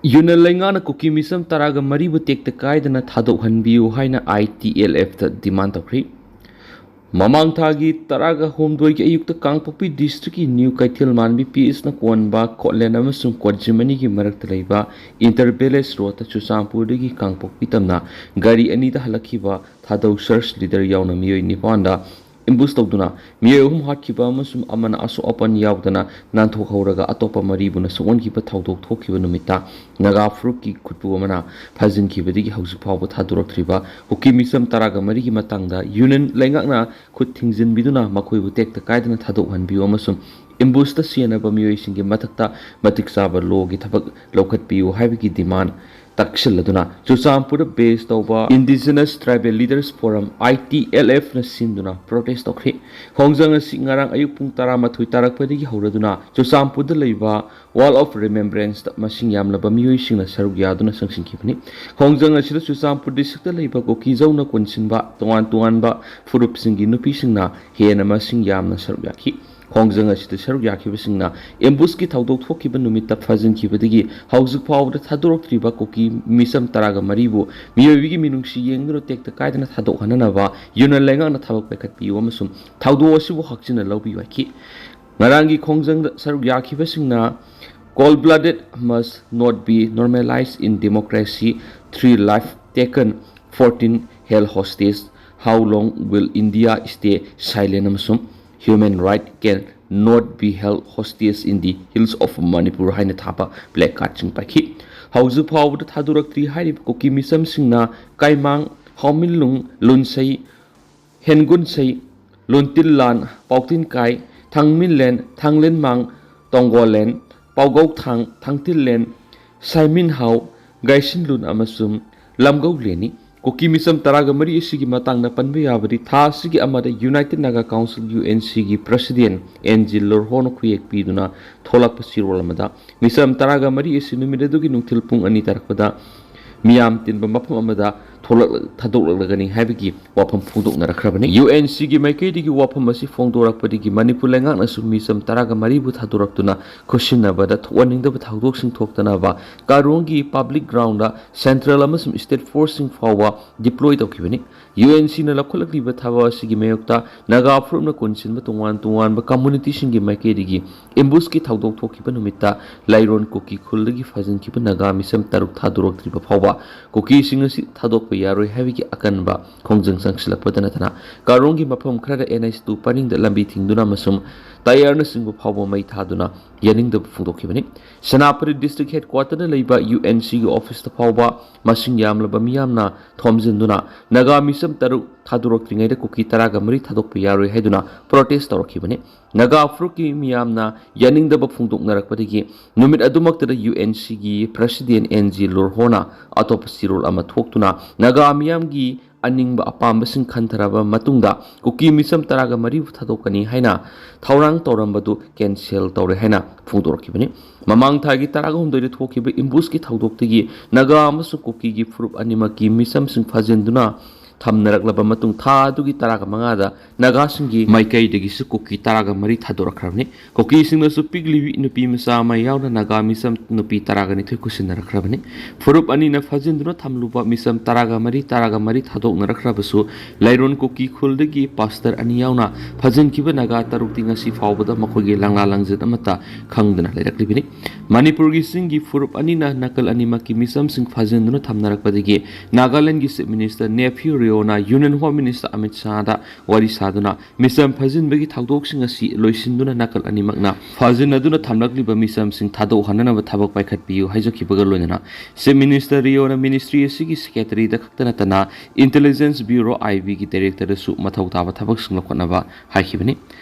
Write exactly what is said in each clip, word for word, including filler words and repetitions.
ꯌꯨꯅꯟ ꯂꯩꯉꯥꯛꯅ ꯀꯨꯀꯤ ꯃꯤꯆꯝ ꯇꯔꯥꯒ ꯃꯔꯤꯕꯨ ꯇꯦꯛꯇ ꯀꯥꯏꯗꯅ ꯊꯥꯗꯣꯛꯍꯟꯕꯤꯌꯨ ꯍꯥꯏꯅ ꯑꯥꯏ ꯇꯤ ꯑꯦꯜ ꯑꯦꯐꯇ ꯗꯤꯃꯥꯟ ꯇꯧꯈ꯭ꯔꯤ꯫ ꯃꯃꯥꯡ ꯊꯥꯒꯤ ꯇꯔꯥꯒ ꯍꯨꯝꯗꯣꯏꯒꯤ ꯑꯌꯨꯛꯇ ꯀꯥꯡꯄꯣꯛꯄꯤ ꯗꯤꯁꯇ꯭ꯔꯤꯛꯀꯤ ꯅ꯭ꯌꯨ ꯀꯩꯊꯦꯜ ꯃꯥꯟꯕꯤ ꯄꯤ ꯑꯦꯁꯅ ꯀꯣꯟꯕ ꯀꯣꯠꯂꯦꯟ ꯑꯃꯁꯨꯡ ꯀꯣꯠꯖꯤꯃꯅꯤꯒꯤ ꯃꯔꯛꯇ ꯂꯩꯕ ꯏꯟꯇꯔ ꯚꯤꯂꯦꯖ ꯔꯣꯗꯇ ꯆꯨꯔꯆꯥꯟꯄꯨꯔꯗꯒꯤ ꯀꯥꯡꯄꯣꯛꯄꯤ ꯇꯝꯅ ꯒꯥꯔꯤ ꯑꯅꯤꯗ ꯍꯜꯂꯛꯈꯤꯕ ꯊꯥꯗꯧ ꯁꯔꯆ ꯂꯤꯗꯔ ꯌꯥꯎꯅ ꯃꯤꯑꯣꯏ ꯅꯤꯄꯥꯟꯗ ꯑꯦꯝꯕꯨꯁ ꯇꯧꯗꯨꯅ ꯃꯤꯑꯣꯏ ꯑꯍꯨꯝ ꯍꯥꯠꯈꯤꯕ ꯑꯃꯁꯨꯡ ꯑꯃꯅ ꯑꯁꯣꯛ ꯑꯄꯟ ꯌꯥꯎꯗꯅ ꯅꯥꯟꯊꯣꯛꯍꯧꯔꯒ ꯑꯇꯣꯞꯄ ꯃꯔꯤꯕꯨꯅ ꯁꯣꯛꯍꯟꯈꯤꯕ ꯊꯧꯗꯣꯛ ꯊꯣꯛꯈꯤꯕ ꯅꯨꯃꯤꯠꯇ ꯅꯥꯒꯥ ꯐꯨꯔꯨꯞꯀꯤ ꯈꯨꯠꯄꯨ ꯑꯃꯅ ꯐꯥꯖꯤꯟꯈꯤꯕꯗꯒꯤ ꯍꯧꯖꯤꯛ ꯐꯥꯎꯕ ꯊꯥꯗꯣꯔꯛꯇ꯭ꯔꯤꯕ ꯀꯨꯀꯤ ꯃꯤꯆꯝ ꯇꯔꯥꯒ ꯃꯔꯤꯒꯤ ꯃꯇꯥꯡꯗ ꯌꯨꯅꯤꯌꯟ ꯂꯩꯉꯥꯛꯅ ꯈꯨꯠ ꯊꯤꯡꯖꯤꯟꯕꯤꯗꯨꯅ ꯃꯈꯣꯏꯕꯨ ꯇꯦꯛꯇ ꯀꯥꯏꯗꯅ ꯊꯥꯗꯣꯛꯍꯟꯕꯤꯌꯨ ꯑꯃꯁꯨꯡ ꯑꯦꯝꯕꯨꯁꯇ ꯁꯤꯖꯤꯟꯅꯕ ꯃꯤꯑꯣꯏꯁꯤꯡꯒꯤ ꯃꯊꯛꯇ ꯃꯇꯤꯛ ꯆꯥꯕ ꯂꯣꯒꯤ ꯊꯕꯛ ꯂꯧꯈꯠꯄꯤꯌꯨ ꯍꯥꯏꯕꯒꯤ ꯗꯤꯃꯥꯟ ꯇꯛꯁꯤꯜꯂꯗꯨꯅ ꯆꯨꯔꯆꯥꯟꯄꯨꯔꯗ ꯕꯦꯁ ꯇꯧꯕ Indigenous Tribal Leaders Forum, I T L F ꯅ ꯁꯤꯟꯗꯨꯅ ꯄ꯭ꯔꯣꯇꯦꯁ ꯇꯧꯈ꯭ꯔꯤ꯫ ꯈꯣꯡꯖꯪ ꯑꯁꯤ ꯉꯔꯥꯡ ꯑꯌꯨꯛ ꯄꯨꯡ ꯇꯔꯥꯃꯥꯊꯣꯏ ꯇꯥꯔꯛꯄꯗꯒꯤ ꯍꯧꯔꯗꯨꯅ ꯆꯨꯔꯆꯥꯟꯄꯨꯔꯗ ꯂꯩꯕ Wall of Remembrance ꯇ ꯃꯁꯤꯡ ꯌꯥꯝꯂꯕ ꯃꯤꯑꯣꯏꯁꯤꯡꯅ ꯁꯔꯨꯛ ꯌꯥꯗꯨꯅ ꯆꯪꯁꯤꯟꯈꯤꯕꯅꯤ꯫ ꯈꯣꯡꯖꯪ ꯑꯁꯤꯗ ꯆꯨꯔꯆꯥꯟꯄꯨꯔ ꯗꯤꯁꯇ꯭ꯔꯤꯛꯇ ꯂꯩꯕ ꯀꯨꯀꯤꯖꯧꯅ ꯀꯣꯟꯁꯤꯟꯕ ꯇꯣꯉꯥꯟ ꯇꯣꯉꯥꯟꯕ ꯐꯨꯔꯨꯞꯁꯤꯡꯒꯤ ꯅꯨꯄꯤꯁꯤꯡꯅ ꯍꯦꯟꯅ ꯃꯁꯤꯡ ꯌꯥꯝꯅ ꯁꯔꯨꯛ ꯌꯥꯈꯤ꯫ ꯈꯣꯡꯖꯪ ꯑꯁꯤꯗ ꯁꯔꯨꯛ ꯌꯥꯈꯤꯕꯁꯤꯡꯅ ꯑꯦꯝꯕꯨꯁꯀꯤ ꯊꯧꯗꯣꯛ ꯊꯣꯛꯈꯤꯕ ꯅꯨꯃꯤꯠꯇ ꯐꯥꯖꯤꯟꯈꯤꯕꯗꯒꯤ ꯍꯧꯖꯤꯛ ꯐꯥꯎꯕꯗ ꯊꯥꯗꯣꯔꯛꯇ꯭ꯔꯤꯕ ꯀꯨꯀꯤ ꯃꯤꯆꯝ ꯇꯔꯥꯒ ꯃꯔꯤꯕꯨ ꯃꯤꯑꯣꯏꯕꯒꯤ ꯃꯤꯅꯨꯡꯁꯤ ꯌꯦꯡꯗꯨꯅ ꯇꯦꯛꯇ ꯀꯥꯏꯗꯅ ꯊꯥꯗꯣꯛꯍꯟꯅꯅꯕ ꯌꯨꯅꯤꯌꯟ ꯂꯩꯉꯥꯛꯅ ꯊꯕꯛ ꯄꯥꯏꯈꯠꯄꯤꯌꯨ ꯑꯃꯁꯨꯡ ꯊꯧꯗꯣꯛ ꯑꯁꯤꯕꯨ ꯍꯛꯆꯤꯟꯅ ꯂꯧꯕꯤꯌꯨ ꯍꯥꯏꯈꯤ꯫ ꯉꯔꯥꯡꯒꯤ ꯈꯣꯡꯖꯪꯗ ꯁꯔꯨꯛ ꯌꯥꯈꯤꯕꯁꯤꯡꯅ "Cold blooded must not be normalized in democracy, three life taken, fourteen held hostage, how long will India stay silent?" ꯑꯃꯁꯨꯡ "Human right can not be held hostage in the hills of Manipur" ꯍꯥꯏꯅ ꯊꯥꯕ play ꯀꯥꯔꯗꯁꯤꯡ ꯄꯥꯏꯈꯤ꯫ ꯍꯧꯖꯤꯛ ꯐꯥꯎꯕꯗ ꯊꯥꯗꯣꯔꯛꯇ꯭ꯔꯤ ꯍꯥꯏꯔꯤꯕ ꯀꯨꯀꯤ ꯃꯤꯆꯝꯁꯤꯡꯅ ꯀꯥꯏꯃꯥꯡ, ꯍꯥꯎꯃꯤꯟꯂꯨꯡ, ꯂꯨꯟꯁꯩ, ꯍꯦꯟꯒꯨꯟꯁꯩ, ꯂꯨꯟꯇꯤꯜꯂꯥꯟ, ꯄꯥꯎꯇꯤꯟꯀꯥꯏ, ꯊꯥꯡꯃꯤꯟꯂꯦꯟ, ꯊꯥꯡꯂꯦꯟꯃꯥꯡ, ꯇꯣꯡꯒꯣꯜꯂꯦꯟ, ꯄꯥꯎꯒꯧꯊꯥꯡ, ꯊꯥꯡꯇꯤꯜꯂꯦꯟ, ꯁꯥꯏꯃꯤꯟꯍꯥꯎ, ꯒꯥꯏꯁꯤꯟꯂꯨꯟ ꯑꯃꯁꯨꯡ ꯂꯝꯒꯧꯂꯦꯟꯅꯤ꯫ ꯀꯨꯀꯤ ꯃꯤꯆꯝ ꯇꯔꯥꯒ ꯃꯔꯤ ꯑꯁꯤꯒꯤ ꯃꯇꯥꯡꯗ ꯄꯟꯕ ꯌꯥꯕꯗꯤ ꯊꯥ ꯑꯁꯤꯒꯤ ꯑꯃꯗ United Naga Council, U N C ꯒꯤ President ꯑꯦꯟ ꯖꯤ ꯂꯣꯔꯍꯣꯅ ꯈꯨꯌꯦꯛ ꯄꯤꯗꯨꯅ ꯊꯣꯛꯂꯛꯄ ꯆꯦꯔꯣꯜ ꯑꯃꯗ ꯃꯤꯆꯝ ꯇꯔꯥꯒ ꯃꯔꯤ ꯑꯁꯤ ꯅꯨꯃꯤꯠ ꯑꯗꯨꯒꯤ ꯅꯨꯡꯊꯤꯜ ꯄꯨꯡ ꯑꯅꯤ ꯇꯥꯔꯛꯄꯗ ꯃꯤꯌꯥꯝ ꯇꯤꯟꯕ ꯃꯐꯝ ꯑꯃꯗ ꯊꯣꯛꯂꯛ-, ꯊꯥꯗꯣꯛꯂꯛꯂꯒꯅꯤ ꯍꯥꯏꯕꯒꯤ ꯋꯥꯐꯝ ꯐꯣꯡꯗꯣꯛꯅꯔꯛꯈ꯭ꯔꯕꯅꯤ꯫ ꯌꯨ ꯑꯦꯟ ꯁꯤꯒꯤ ꯃꯥꯏꯀꯩꯗꯒꯤ ꯋꯥꯐꯝ ꯑꯁꯤ ꯐꯣꯡꯗꯣꯔꯛꯄꯗꯒꯤ ꯃꯅꯤꯄꯨꯔ ꯂꯩꯉꯥꯛꯅꯁꯨ ꯃꯤꯆꯝ ꯇꯔꯥꯒ ꯃꯔꯤꯕꯨ ꯊꯥꯗꯣꯔꯛꯇꯨꯅ ꯈꯨꯠꯁꯤꯟꯅꯕꯗ ꯊꯣꯛꯍꯟꯅꯤꯡꯗꯕ ꯊꯧꯗꯣꯛꯁꯤꯡ ꯊꯣꯛꯇꯅꯕ ꯀꯥꯔꯣꯡꯒꯤ ꯄꯕ꯭ꯂꯤꯛ ꯒ꯭ꯔꯥꯎꯟꯗ ꯁꯦꯟꯇ꯭ꯔꯦꯜ ꯑꯃꯁꯨꯡ ꯁ꯭ꯇꯦꯠ ꯐꯣꯔꯁꯁꯤꯡ ꯐꯥꯎꯕ ꯗꯤꯄ꯭ꯂꯣꯏ ꯇꯧꯈꯤꯕꯅꯤ꯫ ꯌꯨ ꯑꯦꯟ ꯁꯤꯅ ꯂꯧꯈꯠꯂꯛꯂꯤꯕ ꯊꯕꯛ ꯑꯁꯤꯒꯤ ꯃꯥꯌꯣꯛꯇ ꯅꯥꯒꯥ ꯐꯨꯔꯨꯞꯅ ꯀꯣꯟꯁꯤꯟꯕ ꯇꯣꯉꯥꯟ ꯇꯣꯉꯥꯟꯕ ꯀꯝꯃꯨꯅꯤꯇꯤꯁꯤꯡꯒꯤ ꯃꯥꯏꯀꯩꯗꯒꯤ ꯑꯦꯝꯕꯨꯁꯀꯤ ꯊꯧꯗꯣꯛ ꯊꯣꯛꯈꯤꯕ ꯅꯨꯃꯤꯠꯇ ꯂꯥꯏꯔꯣꯟ ꯀꯨꯀꯤ ꯈꯨꯜꯗꯒꯤ ꯐꯥꯖꯤꯟꯈꯤꯕ ꯅꯥꯒꯥ ꯃꯤꯆꯝ ꯇꯔꯨꯛ ꯊꯥꯗꯣꯔꯛꯇ꯭ꯔꯤꯕ ꯐꯥꯎꯕ ꯀꯨꯀꯤꯁꯤꯡ ꯑꯁꯤ ꯊꯥꯗꯣꯛꯄ ꯌꯥꯔꯣꯏ ꯍꯥꯏꯕꯒꯤ ꯑꯀꯟꯕ ꯈꯣꯡꯖꯪ ꯆꯪꯁꯤꯜꯂꯛꯄꯗ ꯅꯠꯇꯅ ꯀꯥꯔꯣꯡꯒꯤ ꯃꯐꯝ ꯈꯔꯗ ꯑꯦꯟ ꯑꯩꯆ ꯇꯨ ꯄꯔꯤꯡꯗ ꯂꯝꯕꯤ ꯊꯤꯡꯗꯨꯅ ꯑꯃꯁꯨꯡ ꯇꯌꯥꯔꯅꯆꯤꯡꯕ ꯐꯥꯎꯕ ꯃꯩ ꯊꯥꯗꯨꯅ ꯌꯥꯅꯤꯡꯗꯕ ꯐꯣꯡꯗꯣꯛꯈꯤꯕꯅꯤ꯫ ꯁꯦꯅꯥꯄꯇꯤ ꯗꯤꯁꯇ꯭ꯔꯤꯛ ꯍꯦꯗꯀ꯭ꯋꯥꯇꯔꯗ ꯂꯩꯕ ꯌꯨ ꯑꯦꯟ ꯁꯤꯒꯤ ꯑꯣꯐꯤꯁꯇ ꯐꯥꯎꯕ ꯃꯁꯤꯡ ꯌꯥꯝꯂꯕ ꯃꯤꯌꯥꯝꯅ ꯊꯣꯝꯖꯤꯟꯗꯨꯅ ꯅꯥꯒꯥ ꯃꯤꯆꯝ ꯇꯔꯨꯛ ꯊꯥꯗꯣꯔꯛꯇ꯭ꯔꯤꯉꯩꯗ ꯀꯨꯀꯤ ꯇꯔꯥꯒ ꯃꯔꯤ ꯊꯥꯗꯣꯛꯄ ꯌꯥꯔꯣꯏ ꯍꯥꯏꯗꯨꯅ ꯄ꯭ꯔꯣꯇꯦꯁ ꯇꯧꯔꯛꯈꯤꯕꯅꯤ꯫ ꯅꯥꯒꯥ ꯐꯨꯔꯨꯞꯀꯤ ꯃꯤꯌꯥꯝꯅ ꯌꯥꯅꯤꯡꯗꯕ ꯐꯣꯡꯗꯣꯛꯅꯔꯛꯄꯗꯒꯤ ꯅꯨꯃꯤꯠ ꯑꯗꯨꯃꯛꯇꯗ ꯌꯨ ꯑꯦꯟ ꯁꯤꯒꯤ ꯄ꯭ꯔꯁꯤꯗꯦꯟ ꯑꯦꯟ ꯖꯤ ꯂꯣꯔꯍꯣꯅ ꯑꯇꯣꯞꯄ ꯆꯤꯔꯣꯜ ꯑꯃ ꯊꯣꯛꯇꯨꯅ ꯅꯥꯒꯥ ꯃꯤꯌꯥꯝꯒꯤ ꯑꯅꯤꯡꯕ ꯑꯄꯥꯝꯕꯁꯤꯡ ꯈꯟꯊꯔꯕ ꯃꯇꯨꯡꯗ ꯀꯨꯀꯤ ꯃꯤꯆꯝ ꯇꯔꯥꯒ ꯃꯔꯤꯕꯨ ꯊꯥꯗꯣꯛꯀꯅꯤ ꯍꯥꯏꯅ ꯊꯧꯔꯥꯡ ꯇꯧꯔꯝꯕꯗꯨ ꯀꯦꯟꯁꯦꯜ ꯇꯧꯔꯦ ꯍꯥꯏꯅ ꯐꯣꯡꯗꯣꯔꯛꯈꯤꯕꯅꯤ꯫ ꯃꯃꯥꯡ ꯊꯥꯒꯤ ꯇꯔꯥꯒ ꯍꯨꯝꯗꯣꯏꯗ ꯊꯣꯛꯈꯤꯕ ꯏꯝꯕꯨꯁꯀꯤ ꯊꯧꯗꯣꯛꯇꯒꯤ ꯅꯥꯒꯥ ꯑꯃꯁꯨꯡ ꯀꯨꯀꯤꯒꯤ ꯐꯨꯔꯨꯞ ꯑꯅꯤꯃꯛꯀꯤ ꯃꯤꯆꯝꯁꯤꯡ ꯐꯥꯖꯤꯟꯗꯨꯅ ꯊꯝꯅꯔꯛꯂꯕ ꯃꯇꯨꯡ ꯊꯥ ꯑꯗꯨꯒꯤ ꯇꯔꯥꯒ ꯃꯉꯥꯗ ꯅꯥꯒꯥꯁꯤꯡꯒꯤ ꯃꯥꯏꯀꯩꯗꯒꯤꯁꯨ ꯀꯨꯀꯤ ꯇꯔꯥꯒ ꯃꯔꯤ ꯊꯥꯗꯣꯔꯛꯈ꯭ꯔꯕꯅꯤ꯫ ꯀꯨꯀꯤꯁꯤꯡꯅꯁꯨ ꯄꯤꯛꯂꯤꯕꯤ ꯅꯨꯄꯤ ꯃꯆꯥ ꯑꯃ ꯌꯥꯎꯅ ꯅꯥꯒꯥ ꯃꯤꯆꯝ ꯅꯨꯄꯤ ꯇꯔꯥꯒ ꯅꯤꯊꯣꯏ ꯈꯨꯠꯁꯤꯟꯅꯔꯛꯈ꯭ꯔꯕꯅꯤ꯫ ꯐꯨꯔꯨꯞ ꯑꯅꯤꯅ ꯐꯥꯖꯤꯟꯗꯨꯅ ꯊꯝꯂꯨꯕ ꯃꯤꯆꯝ ꯇꯔꯥꯒ ꯃꯔꯤ, ꯇꯔꯥꯒ ꯃꯔꯤ ꯊꯥꯗꯣꯛꯅꯔꯛꯈ꯭ꯔꯕꯁꯨ ꯂꯩꯔꯣꯟ ꯀꯨꯀꯤ ꯈꯨꯜꯗꯒꯤ ꯄꯥꯁꯇꯔ ꯑꯅꯤ ꯌꯥꯎꯅ ꯐꯥꯖꯤꯟꯈꯤꯕ ꯅꯥꯒꯥ ꯇꯔꯨꯛꯇꯤ ꯉꯁꯤ ꯐꯥꯎꯕꯗ ꯃꯈꯣꯏꯒꯤ ꯂꯪꯂꯥ ꯂꯪꯖꯠ ꯑꯃꯠꯇ ꯈꯪꯗꯅ ꯂꯩꯔꯛꯂꯤꯕꯅꯤ꯫ ꯃꯅꯤꯄꯨꯔꯒꯤ ꯆꯤꯡꯒꯤ ꯐꯨꯔꯨꯞ ꯑꯅꯤꯅ ꯅꯥꯀꯜ ꯑꯅꯤꯃꯛꯀꯤ ꯃꯤꯆꯝꯁꯤꯡ ꯐꯥꯖꯤꯟꯗꯨꯅ ꯊꯝꯅꯔꯛꯄꯗꯒꯤ ꯅꯥꯒꯥꯂꯦꯟꯗꯒꯤ chief minister Neiphiu Rio union home minister Amit ꯁꯥꯍꯗ ꯋꯥꯔꯤ ꯁꯥꯗꯨꯅ ꯃꯤꯆꯝ ꯐꯥꯖꯤꯟꯕꯒꯤ ꯊꯧꯗꯣꯛꯁꯤꯡ ꯑꯁꯤ ꯂꯣꯏꯁꯤꯟꯗꯨꯅ ꯅꯥꯀꯜ ꯑꯅꯤꯃꯛꯅ ꯐꯥꯖꯤꯟꯅꯗꯨꯅ ꯊꯝꯂꯛꯂꯤꯕ ꯃꯤꯆꯝꯁꯤꯡ ꯊꯥꯗꯣꯛꯍꯟꯅꯅꯕ ꯊꯕꯛ ꯄꯥꯏꯈꯠꯄꯤꯌꯨ ꯍꯥꯏꯖꯈꯤꯕꯒ ꯂꯣꯏꯅꯅ ꯆꯤꯐ ꯃꯤꯅꯤꯁꯇꯔ ꯔꯤꯑꯣꯅ ꯃꯤꯅꯤꯁꯇ꯭ꯔꯤ ꯑꯁꯤꯒꯤ ꯁꯦꯀ꯭ꯔꯦꯇꯔꯤꯗ ꯈꯛꯇ ꯅꯠꯇꯅ ꯏꯟꯇꯦꯂꯤꯖꯦꯟꯁ ꯕ꯭ꯌꯨꯔꯣ, ꯑꯥꯏ ꯕꯤꯒꯤ ꯗꯥꯏꯔꯦꯛꯇꯔꯗꯁꯨ ꯃꯊꯧ ꯇꯥꯕ ꯊꯕꯛꯁꯤꯡ ꯂꯧꯈꯠꯅꯕ ꯍꯥꯏꯈꯤꯕꯅꯤ꯫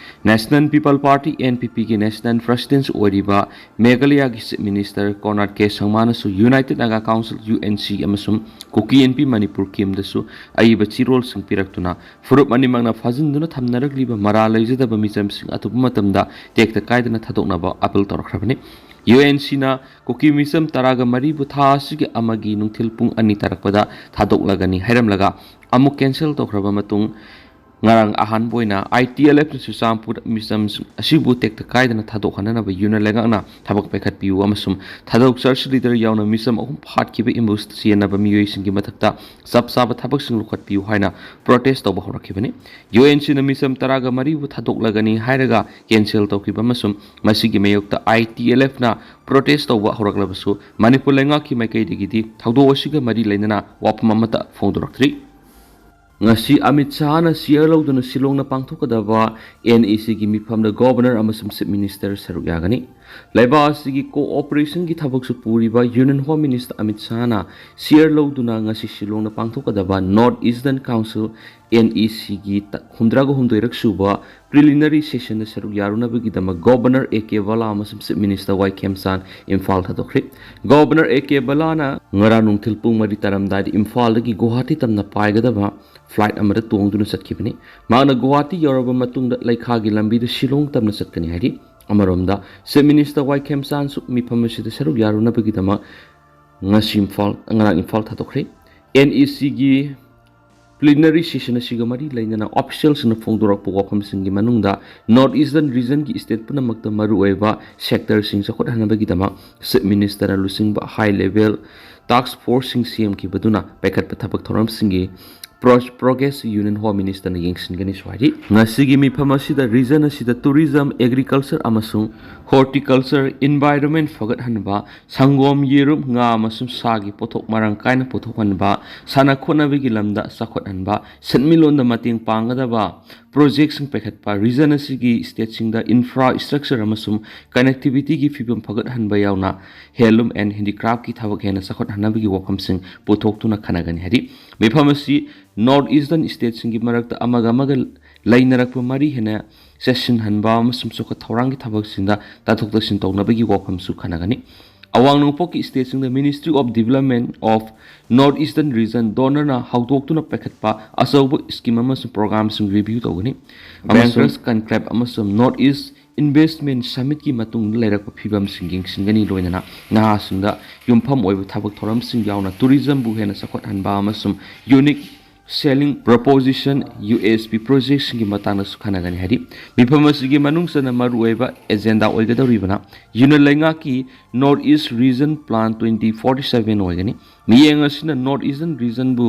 National People Party, N P ꯄꯤꯒꯤ ꯅꯦꯁꯅꯦꯜ ꯄ꯭ꯔꯁꯤꯗꯦꯟꯠ ꯑꯣꯏꯔꯤꯕ ꯃꯦꯘꯥꯂꯌꯥꯒꯤ ꯆꯤꯐ ꯃꯤꯅꯤꯁꯇꯔ ꯀꯣꯅꯔꯥꯗ ꯀꯦ ꯁꯪꯃꯥꯅꯁꯨ United Naga Council, U N C, ꯑꯃꯁꯨꯡ ꯀꯨꯀꯤ ꯏꯟꯄꯤ ꯃꯅꯤꯄꯨꯔ ꯀꯦꯝꯗꯁꯨ ꯑꯏꯕ ꯆꯤꯔꯣꯜꯁꯤꯡ ꯄꯤꯔꯛꯇꯨꯅ ꯐꯨꯔꯨꯞ ꯑꯅꯤꯃꯛꯅ ꯐꯥꯖꯤꯟꯗꯨꯅ ꯊꯝꯅꯔꯛꯂꯤꯕ ꯃꯔꯥꯜ ꯂꯩꯖꯗꯕ ꯃꯤꯆꯝꯁꯤꯡ ꯑꯊꯨꯕ ꯃꯇꯝꯗ ꯇꯦꯛꯇ ꯀꯥꯏꯗꯅ ꯊꯥꯗꯣꯛꯅꯕ ꯑꯥꯄꯤꯜ ꯇꯧꯔꯛꯈ꯭ꯔꯕꯅꯤ꯫ ꯌꯨ ꯑꯦꯟ ꯁꯤꯅ ꯀꯨꯀꯤ ꯃꯤꯆꯝ ꯇꯔꯥꯒ ꯃꯔꯤꯕꯨ ꯊꯥ ꯑꯁꯤꯒꯤ ꯑꯃꯒꯤ ꯅꯨꯡꯊꯤꯜ ꯄꯨꯡ ꯑꯅꯤ ꯇꯥꯔꯛꯄꯗ ꯊꯥꯗꯣꯛꯂꯒꯅꯤ ꯍꯥꯏꯔꯝꯂꯒ, ꯑꯃꯨꯛ ꯀꯦꯟꯁꯦꯜ ꯇꯧꯈ꯭ꯔꯕ ꯃꯇꯨꯡ, ꯉꯔꯥꯡ ꯑꯍꯥꯟꯕ ꯑꯣꯏꯅ ꯑꯥꯏ ꯇꯤ ꯑꯦꯜ ꯑꯦꯐꯅ ꯆꯨꯔꯆꯥꯟꯄꯨꯔ ꯃꯤꯆꯝ ꯑꯁꯤꯕꯨ ꯇꯦꯛꯇ ꯀꯥꯏꯗꯅ ꯊꯥꯗꯣꯛꯍꯟꯅꯅꯕ ꯌꯨꯅꯤꯠ ꯂꯩꯉꯥꯛꯅ ꯊꯕꯛ ꯄꯥꯏꯈꯠꯄꯤꯌꯨ ꯑꯃꯁꯨꯡ ꯊꯥꯗꯣꯛ ꯆꯔꯆ ꯂꯤꯗꯔ ꯌꯥꯎꯅ ꯃꯤꯆꯝ ꯑꯍꯨꯝ ꯍꯥꯠꯈꯤꯕ ꯏꯃꯨꯡ ꯆꯦꯟꯅꯕ ꯃꯤꯑꯣꯏꯁꯤꯡꯒꯤ ꯃꯊꯛꯇ ꯆꯞ ꯆꯥꯕ ꯊꯕꯛꯁꯤꯡ ꯂꯧꯈꯠꯄꯤꯌꯨ ꯍꯥꯏꯅ ꯄ꯭ꯔꯣꯇꯦꯁ ꯇꯧꯕ ꯍꯧꯔꯛꯈꯤꯕꯅꯤ꯫ ꯌꯨ ꯑꯦꯟ ꯁꯤꯅ ꯃꯤꯆꯝ ꯇꯔꯥꯒ ꯃꯔꯤꯕꯨ ꯊꯥꯗꯣꯛꯂꯒꯅꯤ ꯍꯥꯏꯔꯒ ꯀꯦꯟꯁꯦꯜ ꯇꯧꯈꯤꯕ ꯑꯃꯁꯨꯡ ꯃꯁꯤꯒꯤ ꯃꯥꯌꯣꯛꯇ ꯑꯥꯏ ꯇꯤ ꯑꯦꯜ ꯑꯦꯐꯅ ꯄ꯭ꯔꯣꯇꯦꯁ ꯇꯧꯕ ꯍꯧꯔꯛꯂꯕꯁꯨ, ꯃꯅꯤꯄꯨꯔ ꯂꯩꯉꯥꯛꯀꯤ ꯃꯥꯏꯀꯩꯗꯒꯤꯗꯤ ꯊꯧꯗꯣꯛ ꯑꯁꯤꯒ ꯃꯔꯤ ꯂꯩꯅꯅ ꯋꯥꯐꯝ ꯑꯃꯠꯇ ꯐꯣꯡꯗꯣꯔꯛꯇ꯭ꯔꯤ꯫ ꯉꯁꯤ ꯑꯃꯤꯠ ꯁꯥꯍꯅ ꯁꯤꯌꯔ ꯂꯧꯗꯨꯅ ꯁꯤꯂꯣꯡꯅ ꯄꯥꯡꯊꯣꯛꯀꯗꯕ ꯑꯦꯟ ꯏ ꯁꯤꯒꯤ ꯃꯤꯐꯝꯗ ꯒꯣꯚꯔꯅꯔ ꯑꯃꯁꯨꯡ ꯆꯤꯐ ꯃꯤꯅꯤꯁꯇꯔ ꯁꯔꯨꯛ ꯌꯥꯒꯅꯤ꯫ ꯂꯩꯕꯥꯛ ꯑꯁꯤꯒꯤ ꯀꯣꯑꯣꯄꯔꯦꯁꯟꯒꯤ ꯊꯕꯛꯁꯨ ꯄꯨꯔꯤꯕ ꯌꯨꯅꯤꯌꯟ ꯍꯣꯝ ꯃꯤꯅꯤꯁꯇꯔ ꯑꯃꯤꯠ ꯁꯥꯍꯅ ꯁꯤꯌꯔ ꯂꯧꯗꯨꯅ ꯉꯁꯤ ꯁꯤꯂꯣꯡꯗ ꯄꯥꯡꯊꯣꯛꯀꯗꯕ north eastern council, N E ꯁꯤꯒꯤ ꯍꯨꯝꯗ꯭ꯔꯥꯒ ꯍꯨꯝꯗꯣꯏꯔꯛ ꯁꯨꯕ ꯄ꯭ꯔꯤꯂꯤꯅꯔꯤ ꯁꯦꯁꯟꯗ ꯁꯔꯨꯛ ꯌꯥꯔꯨꯅꯕꯒꯤꯗꯃꯛ ꯒꯣꯚꯔꯅꯔ ꯑꯦ ꯀꯦ ꯕꯂꯥ ꯑꯃꯁꯨꯡ chief minister Y Khemchand Imphal ꯊꯥꯗꯣꯛꯈ꯭ꯔꯦ꯫ ꯒꯣꯚꯔꯅꯔ ꯑꯦ ꯀꯦ ꯕꯂꯥꯅ ꯉꯔꯥꯡ ꯅꯨꯡꯊꯤꯜ ꯄꯨꯡ ꯃꯔꯤ ꯇꯥꯔꯝꯗꯥꯏꯗ ꯏꯝꯐꯥꯜꯗꯒꯤ ꯒꯨꯋꯥꯍꯥꯇꯤ ꯇꯝꯅ ꯄꯥꯏꯒꯗꯕ ꯐ꯭ꯂꯥꯏꯠ ꯑꯃꯗ ꯇꯣꯡꯗꯨꯅ ꯆꯠꯈꯤꯕꯅꯤ꯫ ꯃꯍꯥꯛꯅ ꯒꯨꯋꯥꯍꯥꯇꯤ ꯌꯧꯔꯕ ꯃꯇꯨꯡꯗ ꯂꯩꯈꯥꯒꯤ ꯂꯝꯕꯤꯗ ꯁꯤꯂꯣꯡ ꯇꯝꯅ ꯆꯠꯀꯅꯤ ꯍꯥꯏꯔꯤ꯫ ꯑꯃꯔꯣꯝꯗ, ꯆꯤꯐ ꯃꯤꯅꯤꯁꯇꯔ ꯋꯥꯏ ꯈꯦꯝꯆꯥꯟꯁꯨ ꯃꯤꯐꯝ ꯑꯁꯤꯗ ꯁꯔꯨꯛ ꯌꯥꯔꯨꯅꯕꯒꯤꯗꯃꯛ ꯉꯁꯤ ꯏꯝꯐꯥꯜ, ꯉꯔꯥꯡ ꯏꯝꯐꯥꯜ ꯊꯥꯗꯣꯛꯈ꯭ꯔꯦ꯫ ꯑꯦꯟ ꯏ ꯁꯤꯒꯤ ꯄ꯭ꯂꯤꯅꯔꯤ ꯁꯦꯁꯟ ꯑꯁꯤꯒ ꯃꯔꯤ ꯂꯩꯅꯅ ꯑꯣꯐꯤꯁꯤꯌꯦꯜꯁꯤꯡꯅ ꯐꯣꯡꯗꯣꯔꯛꯄ ꯋꯥꯐꯝꯁꯤꯡꯒꯤ ꯃꯅꯨꯡꯗ ꯅꯣꯔꯠ ꯏꯁꯇꯔꯟ ꯔꯤꯖꯟꯒꯤ ꯁ꯭ꯇꯦꯠ ꯄꯨꯝꯅꯃꯛꯇ ꯃꯔꯨꯑꯣꯏꯕ ꯁꯦꯛꯇꯔꯁꯤꯡ ꯆꯥꯎꯈꯠꯍꯟꯅꯕꯒꯤꯗꯃꯛ ꯆꯤꯐ ꯃꯤꯅꯤꯁꯇꯔꯅ ꯂꯨꯆꯤꯡꯕ ꯍꯥꯏ ꯂꯦꯚꯦꯜ ꯇꯥꯛꯁ ꯐꯣꯔꯁꯁꯤꯡ ꯁꯦꯝꯈꯤꯕꯗꯨꯅ ꯄꯥꯏꯈꯠꯄ ꯊꯕꯛ ꯊꯧꯔꯝꯁꯤꯡꯒꯤ ꯄ꯭ꯔꯣ-, ꯄ꯭ꯔꯣꯒ꯭ꯔꯦꯁ ꯌꯨꯅꯤꯌꯟ ꯍꯣꯝ ꯃꯤꯅꯤꯁꯇꯔꯅ ꯌꯦꯡꯁꯤꯟꯒꯅꯤꯁꯨ ꯍꯥꯏꯔꯤ꯫ ꯉꯁꯤꯒꯤ ꯃꯤꯐꯝ ꯑꯁꯤꯗ ꯔꯤꯖꯟ ꯑꯁꯤꯗ ꯇꯨꯔꯤꯖꯝ, ꯑꯦꯒ꯭ꯔꯤꯀꯜꯆꯔ ꯑꯃꯁꯨꯡ ꯍꯣꯔꯇꯤꯀꯜꯆꯔ, ꯏꯟꯚꯥꯏꯔꯣꯟꯃꯦꯟ ꯐꯒꯠꯍꯟꯕ, ꯁꯪꯒꯣꯝ, ꯌꯦꯔꯨꯝ, ꯉꯥ ꯑꯃꯁꯨꯡ ꯁꯥꯒꯤ ꯄꯣꯠꯊꯣꯛ ꯃꯔꯥꯡ ꯀꯥꯏꯅ ꯄꯨꯊꯣꯛꯍꯟꯕ, ꯁꯥꯟꯅ ꯈꯣꯠꯅꯕꯒꯤ ꯂꯝꯗ ꯆꯥꯎꯈꯠꯍꯟꯕ, ꯁꯦꯟꯃꯤꯠꯂꯣꯟꯗ ꯃꯇꯦꯡ ꯄꯥꯡꯒꯗꯕ ꯄ꯭ꯔꯣꯖꯦꯛꯁꯤꯡ ꯄꯥꯏꯈꯠꯄ, ꯔꯤꯖꯟ ꯑꯁꯤꯒꯤ ꯁ꯭ꯇꯦꯠꯁꯤꯡꯗ ꯏꯟꯐ꯭ꯔꯥ ꯁ꯭ꯇ꯭ꯔꯛꯆꯔ ꯑꯃꯁꯨꯡ ꯀꯅꯦꯛꯇꯤꯚꯤꯇꯤꯒꯤ ꯐꯤꯕꯝ ꯐꯒꯠꯍꯟꯕ ꯌꯥꯎꯅ ꯍꯦꯟꯂꯨꯝ ꯑꯦꯟ ꯍꯦꯟꯗꯤꯀ꯭ꯔꯥꯐꯀꯤ ꯊꯕꯛ ꯍꯦꯟꯅ ꯆꯥꯎꯈꯠꯍꯟꯅꯕꯒꯤ ꯋꯥꯐꯝꯁꯤꯡ ꯄꯨꯊꯣꯛꯇꯨꯅ ꯈꯟꯅꯒꯅꯤ ꯍꯥꯏꯔꯤ꯫ ꯃꯤꯐꯝ ꯑꯁꯤ ꯅꯣꯔꯠ ꯏꯁꯇꯔꯟ ꯁ꯭ꯇꯦꯠꯁꯤꯡꯒꯤ ꯃꯔꯛꯇ ꯑꯃꯒ ꯑꯃꯒ ꯂꯩꯅꯔꯛꯄ ꯃꯔꯤ ꯍꯦꯟꯅ ꯆꯦꯠꯁꯤꯟꯍꯟꯕ ꯑꯃꯁꯨꯡ ꯆꯥꯎꯈꯠ ꯊꯧꯔꯥꯡꯒꯤ ꯊꯕꯛꯁꯤꯡꯗ ꯇꯥꯊꯣꯛ ꯇꯥꯁꯤꯟ ꯇꯧꯅꯕꯒꯤ ꯋꯥꯐꯝꯁꯨ ꯈꯟꯅꯒꯅꯤ꯫ ꯑꯋꯥꯡ ꯅꯣꯡꯄꯣꯛꯀꯤ ꯁ꯭ꯇꯦꯠꯁꯤꯡꯗ Ministry of Development of North Eastern Region, ꯗꯣꯅꯔꯅ ꯍꯧꯗꯣꯛꯇꯨꯅ ꯄꯥꯏꯈꯠꯄ ꯑꯆꯧꯕ ꯁ꯭ꯀꯤꯝ ꯑꯃꯁꯨꯡ ꯄ꯭ꯔꯣꯒ꯭ꯔꯥꯝꯁꯤꯡ ꯔꯤꯚ꯭ꯌꯨ ꯇꯧꯒꯅꯤ꯫ ꯕꯦꯡꯀꯔꯁ ꯀꯟꯀ꯭ꯂꯦꯕ ꯑꯃꯁꯨꯡ ꯅꯣꯔꯠ ꯏꯁ Investment Summitꯀꯤ ꯃꯇꯨꯡꯗ ꯂꯩꯔꯛꯄ ꯐꯤꯕꯝꯁꯤꯡ ꯌꯦꯡꯁꯤꯟꯒꯅꯤ, ꯂꯣꯏꯅꯅ ꯅꯍꯥꯁꯤꯡꯗ ꯌꯨꯝꯐꯝ ꯑꯣꯏꯕ ꯊꯕꯛ ꯊꯧꯔꯝꯁꯤꯡ ꯌꯥꯎꯅ tourismꯕꯨ ꯍꯦꯟꯅ ꯆꯥꯎꯈꯠꯍꯟꯕ ꯑꯃꯁꯨꯡ unique selling proposition, U S P, projectꯁꯤꯡꯒꯤ ꯃꯇꯥꯡꯗꯁꯨ ꯈꯟꯅꯒꯅꯤ ꯍꯥꯏꯔꯤ꯫ ꯃꯤꯐꯝ ꯑꯁꯤꯒꯤ ꯃꯅꯨꯡ ꯆꯟꯅ ꯃꯔꯨꯑꯣꯏꯕ agenda ꯑꯣꯏꯒꯗꯧꯔꯤꯕꯅ ꯌꯨꯅꯤꯌꯟ ꯂꯩꯉꯥꯛꯀꯤ North East Region Plan twenty forty seven ꯑꯣꯏꯒꯅꯤ꯫ ꯃꯤꯠꯌꯦꯡ ꯑꯁꯤꯅ North Eastern Regionꯕꯨ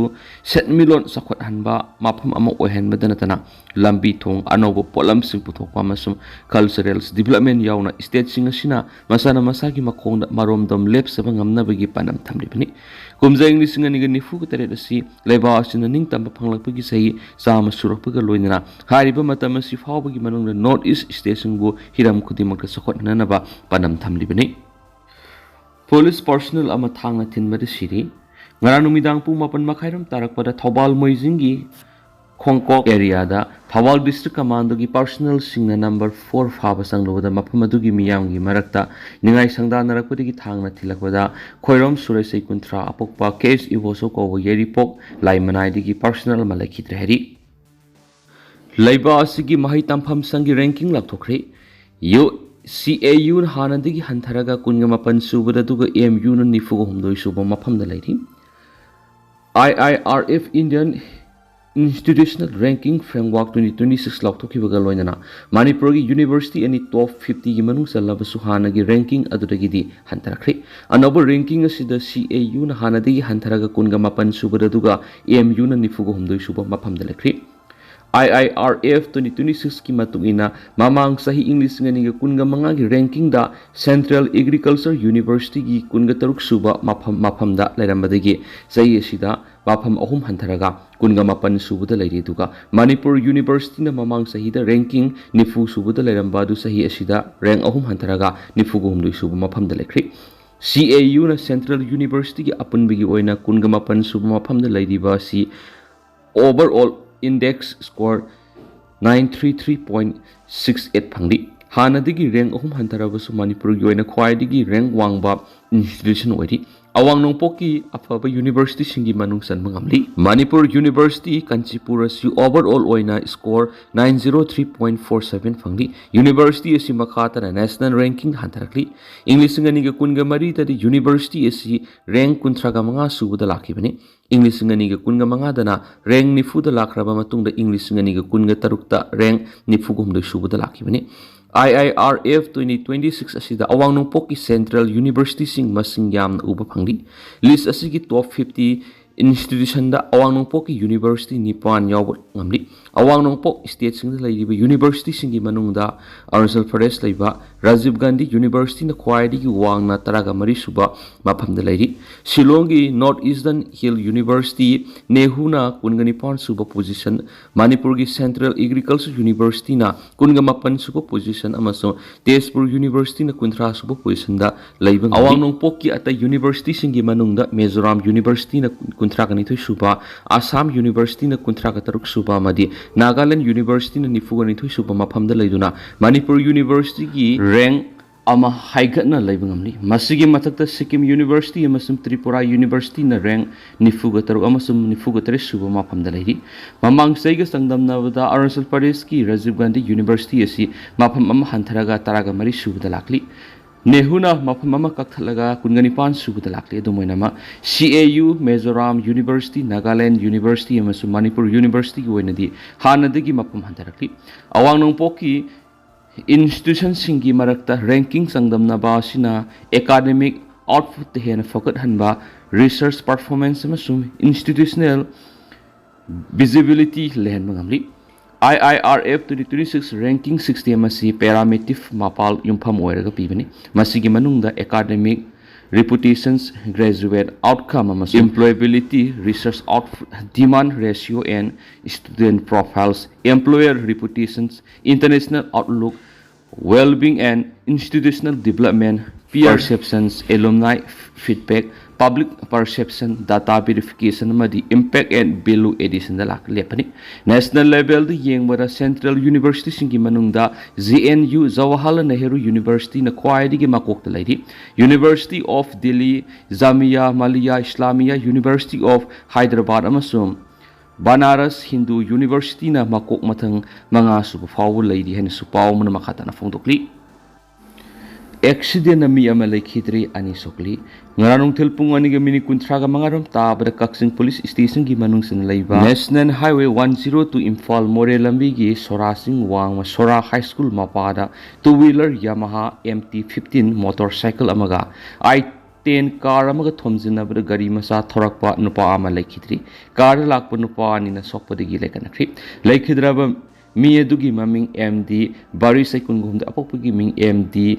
ꯁꯦꯟꯃꯤꯠꯂꯣꯟ ꯆꯥꯎꯈꯠꯍꯟꯕ ꯃꯐꯝ ꯑꯃ ꯑꯣꯏꯍꯟꯕꯗ ꯅꯠꯇꯅ ꯂꯝꯕꯤ ꯊꯣꯡ, ꯑꯅꯧꯕ ꯄꯣꯠꯂꯝꯁꯤꯡ ꯄꯨꯊꯣꯛꯄ ꯑꯃꯁꯨꯡ culturals development ꯌꯥꯎꯅ stateꯁꯤꯡ ꯑꯁꯤꯅ ꯃꯁꯥꯅ ꯃꯁꯥꯒꯤ ꯃꯈꯣꯡꯗ ꯃꯔꯣꯝꯗꯣꯝ ꯂꯦꯞꯆꯕ ꯉꯝꯅꯕꯒꯤ ꯄꯥꯟꯗꯝ ꯊꯝꯂꯤꯕꯅꯤ꯫ ꯀꯨꯝꯖꯥ ꯏꯪ ꯂꯤꯁꯤꯡ ꯑꯅꯤꯒ ꯅꯤꯐꯨꯒ ꯇꯔꯦꯠ ꯑꯁꯤ ꯂꯩꯕꯥꯛ ꯑꯁꯤꯅ ꯅꯤꯡꯇꯝꯕ ꯐꯪꯂꯛꯄꯒꯤ ꯆꯍꯤ ꯆꯥꯝꯃ ꯁꯨꯔꯛꯄꯒ ꯂꯣꯏꯅꯅ ꯍꯥꯏꯔꯤꯕ ꯃꯇꯝ ꯑꯁꯤ ꯐꯥꯎꯕꯒꯤ ꯃꯅꯨꯡꯗ North East stateꯁꯤꯡꯕꯨ ꯍꯤꯔꯝ ꯈꯨꯗꯤꯡꯃꯛꯇ ꯆꯥꯎꯈꯠꯍꯟꯅꯅꯕ ꯄꯥꯟꯗꯝ ꯊꯝꯂꯤꯕꯅꯤ꯫ Police personnel ꯑꯃ ꯊꯥꯡꯅ ꯊꯤꯟꯕꯗ ꯁꯤꯔꯤ꯫ ꯉꯔꯥꯡ ꯅꯨꯃꯤꯗꯥꯡ ꯄꯨꯡ ꯃꯥꯄꯟ ꯃꯈꯥꯏꯔꯣꯝ ꯇꯥꯔꯛꯄꯗ Thoubal ꯃꯣꯏꯖꯤꯡꯒꯤ ꯈꯣꯡꯀꯣꯛ areaꯗ Thoubal District Commandoꯒꯤ personnelꯁꯤꯡꯅ number four ꯐꯥꯕ ꯆꯪꯂꯨꯕꯗ ꯃꯐꯝ ꯑꯗꯨꯒꯤ ꯃꯤꯌꯥꯝꯒꯤ ꯃꯔꯛꯇ ꯅꯤꯡꯉꯥꯏ ꯁꯪꯗꯥꯅꯔꯛꯄꯗꯒꯤ ꯊꯥꯡꯅ ꯊꯤꯜꯂꯛꯄꯗ ꯈꯣꯏꯔꯣꯝ ꯁꯨꯔꯦꯁ ꯆꯍꯤ ꯀꯨꯟꯊ꯭ꯔꯥ, ꯑꯄꯣꯛꯄ ꯀꯦ ꯑꯦꯁ ꯏꯕꯣꯁꯣ ꯀꯧꯕ ꯌꯥꯏꯔꯤꯄꯣꯛ ꯂꯥꯏꯃꯅꯥꯏꯗꯒꯤ personnel ꯑꯃ ꯂꯩꯈꯤꯗ꯭ꯔꯦ ꯍꯥꯏꯔꯤ꯫ ꯂꯩꯕꯥꯛ ꯑꯁꯤꯒꯤ ꯃꯍꯩ ꯇꯝꯐꯝ ꯁꯪꯒꯤ ranking ꯂꯥꯎꯊꯣꯛꯈ꯭ꯔꯦ꯫ ꯌꯨ, C A Uꯅ ꯍꯥꯟꯅꯗꯒꯤ ꯍꯟꯊꯔꯒ ꯀꯨꯟꯒ ꯃꯥꯄꯟ ꯁꯨꯕꯗ, ꯑꯗꯨꯒ M Uꯅ ꯅꯤꯐꯨꯒ ꯍꯨꯝꯗꯣꯏ ꯁꯨꯕ ꯃꯐꯝꯗ ꯂꯩꯔꯤ꯫ I I R F Indian Institutional Ranking Framework twenty twenty six ꯂꯥꯎꯊꯣꯛꯈꯤꯕꯒ ꯂꯣꯏꯅꯅ ꯃꯅꯤꯄꯨꯔꯒꯤ university ꯑꯅꯤ top fiftyꯒꯤ ꯃꯅꯨꯡ ꯆꯜꯂꯕꯁꯨ ꯍꯥꯟꯅꯒꯤ ranking ꯑꯗꯨꯗꯒꯤꯗꯤ ꯍꯟꯊꯔꯛꯈ꯭ꯔꯦ꯫ ꯑꯅꯧꯕ ranking ꯑꯁꯤꯗ C A Uꯅ ꯍꯥꯟꯅꯗꯒꯤ ꯍꯟꯊꯔꯒ ꯀꯨꯟꯒ ꯃꯥꯄꯟ ꯁꯨꯕꯗ, ꯑꯗꯨꯒ M Uꯅ ꯅꯤꯐꯨꯒ ꯍꯨꯝꯗꯣꯏ ꯁꯨꯕ ꯃꯐꯝꯗ ꯂꯩꯈ꯭ꯔꯦ꯫ I I R F twenty twenty sixꯀꯤ ꯃꯇꯨꯡ ꯏꯟꯅ ꯃꯃꯥꯡ ꯆꯍꯤ ꯏꯪ ꯂꯤꯁꯤꯡ ꯑꯅꯤꯒ ꯀꯨꯟꯒ ꯃꯉꯥꯒꯤ rankingꯗ Central Agriculture Universityꯒꯤ ꯀꯨꯟꯒ ꯇꯔꯨꯛ ꯁꯨꯕ ꯃꯐꯝ, ꯃꯐꯝꯗ ꯂꯩꯔꯝꯕꯗꯒꯤ ꯆꯍꯤ ꯑꯁꯤꯗ ꯃꯐꯝ ꯑꯍꯨꯝ ꯍꯟꯊꯔꯒ ꯀꯨꯟꯒ ꯃꯥꯄꯟ ꯁꯨꯕꯗ ꯂꯩꯔꯤ꯫ ꯑꯗꯨꯒ ꯃꯅꯤꯄꯨꯔ Universityꯅ ꯃꯃꯥꯡ ꯆꯍꯤꯗ ranking ꯅꯤꯐꯨ ꯁꯨꯕꯗ ꯂꯩꯔꯝꯕ ꯑꯗꯨ ꯆꯍꯤ ꯑꯁꯤꯗ rank ꯑꯍꯨꯝ ꯍꯟꯊꯔꯒ ꯅꯤꯐꯨꯒ ꯍꯨꯝꯗꯣꯏ ꯁꯨꯕ ꯃꯐꯝꯗ ꯂꯩꯈ꯭ꯔꯦ꯫ C A Uꯅ Central Universityꯒꯤ ꯑꯄꯨꯟꯕꯒꯤ ꯑꯣꯏꯅ ꯀꯨꯟꯒ ꯃꯥꯄꯟ ꯁꯨꯕ ꯃꯐꯝꯗ ꯂꯩꯔꯤꯕ ꯑꯁꯤ overall index score nine three three point six eight ꯐꯪꯂꯤ꯫ ꯍꯥꯟꯅꯗꯒꯤ rank ꯑꯍꯨꯝ ꯍꯟꯊꯔꯕꯁꯨ ꯃꯅꯤꯄꯨꯔꯒꯤ ꯑꯣꯏꯅ ꯈ꯭ꯋꯥꯏꯗꯒꯤ rank ꯋꯥꯡꯕ institution ꯑꯣꯏꯔꯤ꯫ ꯑꯋꯥꯡ ꯅꯣꯡꯄꯣꯛꯀꯤ ꯑꯐꯕ ꯌꯨꯅꯤꯚꯔꯁꯤꯇꯤꯁꯤꯡꯒꯤ ꯃꯅꯨꯡ ꯆꯟꯕ ꯉꯝꯂꯤ꯫ ꯃꯅꯤꯄꯨꯔ ꯌꯨꯅꯤꯚꯔꯁꯤꯇꯤ ꯀꯥꯟꯆꯤꯄꯨꯔ ꯑꯁꯤ overall ꯑꯣꯏꯅ score nine zero three point four seven ꯐꯪꯂꯤ꯫ ꯌꯨꯅꯤꯚꯔꯁꯤꯇꯤ ꯑꯁꯤ ꯃꯈꯥ ꯇꯥꯅ national ranking ꯍꯟꯊꯔꯛꯂꯤ꯫ ꯏꯪ ꯂꯤꯁꯤꯡ ꯑꯅꯤꯒ ꯀꯨꯟꯒ ꯃꯔꯤꯗꯗꯤ ꯌꯨꯅꯤꯚꯔꯁꯤꯇꯤ ꯑꯁꯤ rank ꯀꯨꯟꯊ꯭ꯔꯥꯒ ꯃꯉꯥ ꯁꯨꯕꯗ ꯂꯥꯛꯈꯤꯕꯅꯤ꯫ ꯏꯪ ꯂꯤꯁꯤꯡ ꯑꯅꯤꯒ ꯀꯨꯟꯒ ꯃꯉꯥꯗꯅ rank ꯅꯤꯐꯨꯗ ꯂꯥꯛꯈ꯭ꯔꯕ ꯃꯇꯨꯡꯗ ꯏꯪ ꯂꯤꯁꯤꯡ ꯑꯅꯤꯒ ꯀꯨꯟꯒ ꯇꯔꯨꯛꯇ rank ꯅꯤꯐꯨꯒ ꯍꯨꯝꯗꯣꯏ ꯁꯨꯕꯗ ꯂꯥꯛꯈꯤꯕꯅꯤ꯫ I I R F twenty twenty six ꯑꯁꯤꯗ ꯑꯋꯥꯡ ꯅꯣꯡꯄꯣꯛꯀꯤ central universityꯁꯤꯡ ꯃꯁꯤꯡ ꯌꯥꯝꯅ ꯎꯕ ꯐꯪꯂꯤ꯫ List ꯑꯁꯤꯒꯤ top fifty institutionꯗ ꯑꯋꯥꯡ ꯅꯣꯡꯄꯣꯛꯀꯤ university ꯅꯤꯄꯥꯟ ꯌꯥꯎꯕ ꯉꯝꯂꯤ꯫ ꯑꯋꯥꯡ ꯅꯣꯡꯄꯣꯛ stateꯁꯤꯡꯗ ꯂꯩꯔꯤꯕ universityꯁꯤꯡꯒꯤ ꯃꯅꯨꯡꯗ ꯑꯔꯨꯅꯥꯆꯜ ꯄ꯭ꯔꯗꯦꯁ ꯂꯩꯕ ꯔꯥꯖꯤꯕ ꯒꯥꯟꯙꯤ universityꯅ ꯈ꯭ꯋꯥꯏꯗꯒꯤ ꯋꯥꯡꯅ ꯇꯔꯥꯒ ꯃꯔꯤ ꯁꯨꯕ ꯃꯐꯝꯗ ꯂꯩꯔꯤ꯫ ꯁꯤꯂꯣꯡꯒꯤ North Eastern Hill University, ꯅꯦꯍꯨꯅ ꯀꯨꯟꯒ ꯅꯤꯄꯥꯟ ꯁꯨꯕ position, ꯃꯅꯤꯄꯨꯔꯒꯤ Central Agriculture Universityꯅ ꯀꯨꯟꯒ ꯃꯥꯄꯟ ꯁꯨꯕ position ꯑꯃꯁꯨꯡ ꯇꯦꯖꯄꯨꯔ Universityꯅ ꯀꯨꯟꯊ꯭ꯔꯥ ꯁꯨꯕ positionꯗ ꯂꯩꯕ ꯉꯝꯂꯤ꯫ ꯑꯋꯥꯡ ꯅꯣꯡꯄꯣꯛꯀꯤ ꯑꯇꯩ universityꯁꯤꯡꯒꯤ ꯃꯅꯨꯡꯗ ꯃꯤꯖꯣꯔꯥꯝ Universityꯅ ꯀꯨꯟꯊ꯭ꯔꯥꯒ ꯅꯤꯊꯣꯏ ꯁꯨꯕ, ꯑꯁꯥꯝ Universityꯅ ꯀꯨꯟꯊ꯭ꯔꯥꯒ ꯇꯔꯨꯛ ꯁꯨꯕ ꯑꯃꯗꯤ ꯅꯥꯒꯥꯂꯦꯟ Universityꯅ ꯅꯤꯐꯨꯒ ꯅꯤꯊꯣꯏ ꯁꯨꯕ ꯃꯐꯝꯗ ꯂꯩꯗꯨꯅ ꯃꯅꯤꯄꯨꯔ Universityꯒꯤ rank ꯑꯃ ꯍꯥꯏꯒꯠꯅ ꯂꯩꯕ ꯉꯝꯂꯤ꯫ ꯃꯁꯤꯒꯤ ꯃꯊꯛꯇ ꯁꯤꯛꯀꯤꯝ University ꯑꯃꯁꯨꯡ ꯇ꯭ꯔꯤꯄꯨꯔꯥ Universityꯅ rank ꯅꯤꯐꯨꯒ ꯇꯔꯨꯛ ꯑꯃꯁꯨꯡ ꯅꯤꯐꯨꯒ ꯇꯔꯦꯠ ꯁꯨꯕ ꯃꯐꯝꯗ ꯂꯩꯔꯤ꯫ ꯃꯃꯥꯡ ꯆꯍꯤꯒ ꯆꯥꯡꯗꯝꯅꯕꯗ ꯑꯔꯨꯅꯥꯆꯜ ꯄ꯭ꯔꯗꯦꯁꯀꯤ ꯔꯥꯖꯤꯕ ꯒꯥꯟꯙꯤ University ꯑꯁꯤ ꯃꯐꯝ ꯑꯃ ꯍꯟꯊꯔꯒ ꯇꯔꯥꯒ ꯃꯔꯤ ꯁꯨꯕꯗ ꯂꯥꯛꯂꯤ꯫ ꯅꯦꯍꯨꯅ ꯃꯐꯝ ꯑꯃ ꯀꯛꯊꯠꯂꯒ ꯀꯨꯟꯒ ꯅꯤꯄꯥꯟ ꯁꯨꯕꯗ ꯂꯥꯛꯂꯤ꯫ ꯑꯗꯨꯝ ꯑꯣꯏꯅꯃꯛ, C A U, Mizoram University, Nagaland University ꯑꯃꯁꯨꯡ ꯃꯅꯤꯄꯨꯔ Universityꯒꯤ ꯑꯣꯏꯅꯗꯤ ꯍꯥꯟꯅꯗꯒꯤ ꯃꯐꯝ ꯍꯟꯊꯔꯛꯂꯤ꯫ ꯑꯋꯥꯡ ꯅꯣꯡꯄꯣꯛꯀꯤ institutionꯁꯤꯡꯒꯤ ꯃꯔꯛꯇ ranking ꯆꯥꯡꯗꯝꯅꯕ ꯑꯁꯤꯅ academic outputꯇ ꯍꯦꯟꯅ ꯐꯒꯠꯍꯟꯕ, research performance ꯑꯃꯁꯨꯡ institutional visibility ꯂꯩꯍꯟꯕ ꯉꯝꯂꯤ꯫ I I R F twenty twenty six ranking system ꯑꯁꯤ parametric ꯃꯄꯥꯜ ꯌꯨꯝꯐꯝ ꯑꯣꯏꯔꯒ ꯄꯤꯕꯅꯤ꯫ ꯃꯁꯤꯒꯤ ꯃꯅꯨꯡꯗ academic reputations, graduate outcome ꯑꯃꯁꯨꯡ employability, research output, demand ratio and student profiles, employer reputations, international outlook, well-being and institutional development, Peer perceptions, alumni feedback, public perception, data verification ꯑꯃꯗꯤ impact and value additionꯗ lakh-, ꯂꯦꯞꯄꯅꯤ꯫ National levelꯗ ꯌꯦꯡꯕꯗ central universityꯁꯤꯡꯒꯤ ꯃꯅꯨꯡꯗ J N U, Jawaharlal Nehru Universityꯅ ꯈ꯭ꯋꯥꯏꯗꯒꯤ ꯃꯀꯣꯛꯇ ꯂꯩꯔꯤ꯫ University of Delhi, Jamia Millia Islamia, University of Hyderabad ꯑꯃꯁꯨꯡ Banaras Hindu Universityꯅ ꯃꯀꯣꯛ ꯃꯊꯪ ꯃꯉꯥ ꯁꯨꯕ ꯐꯥꯎꯕ ꯂꯩꯔꯤ ꯍꯥꯏꯅꯁꯨ ꯄꯥꯎ ꯑꯃꯅ ꯃꯈꯥ ꯇꯥꯅ ꯐꯣꯡꯗꯣꯛꯂꯤ꯫ Accidentꯅ ꯃꯤ ꯑꯃ ꯂꯩꯈꯤꯗ꯭ꯔꯤ, ꯑꯅꯤ ꯁꯣꯛꯂꯤ꯫ ꯉꯔꯥꯡ ꯅꯨꯡꯊꯤꯜ ꯄꯨꯡ ꯑꯅꯤꯒ ꯃꯤꯅꯤꯠ ꯀꯨꯟꯊ꯭ꯔꯥꯒ ꯃꯉꯥꯔꯣꯝ ꯇꯥꯕꯗ ꯀꯛꯆꯤꯡ ꯄꯨꯂꯤꯁ ꯁ꯭ꯇꯦꯁꯟꯒꯤ ꯃꯅꯨꯡꯁꯤꯗ ꯂꯩꯕ National Highway one zero two Imphal ꯃꯣꯔꯦ ꯂꯝꯕꯤꯒꯤ ꯁꯣꯔꯥ ꯆꯤꯡ ꯋꯥꯡꯃ ꯁꯣꯔꯥ ꯍꯥꯏ ꯁ꯭ꯀꯨꯜ ꯃꯄꯥꯗ two wheeler Yamaha M T fifteen motorcycle ꯑꯃꯒ I ten car ꯑꯃꯒ ꯊꯣꯝꯖꯤꯟꯅꯕꯗ ꯒꯥꯔꯤ ꯃꯆꯥ ꯊꯧꯔꯛꯄ ꯅꯨꯄꯥ ꯑꯃ ꯂꯩꯈꯤꯗ꯭ꯔꯤ꯫ Carꯗ ꯂꯥꯛꯄ ꯅꯨꯄꯥ ꯑꯅꯤꯅ ꯁꯣꯛꯄꯗꯒꯤ ꯂꯩꯈꯠꯅꯈ꯭ꯔꯤ꯫ ꯂꯩꯈꯤꯗ꯭ꯔꯕ ꯃꯤ ꯑꯗꯨꯒꯤ ꯃꯃꯤꯡ M D ꯕꯥꯔꯤꯁ, ꯆꯍꯤ ꯀꯨꯟꯍꯨꯝꯗꯣꯏ, ꯑꯄꯣꯛꯄꯒꯤ ꯃꯤꯡ M D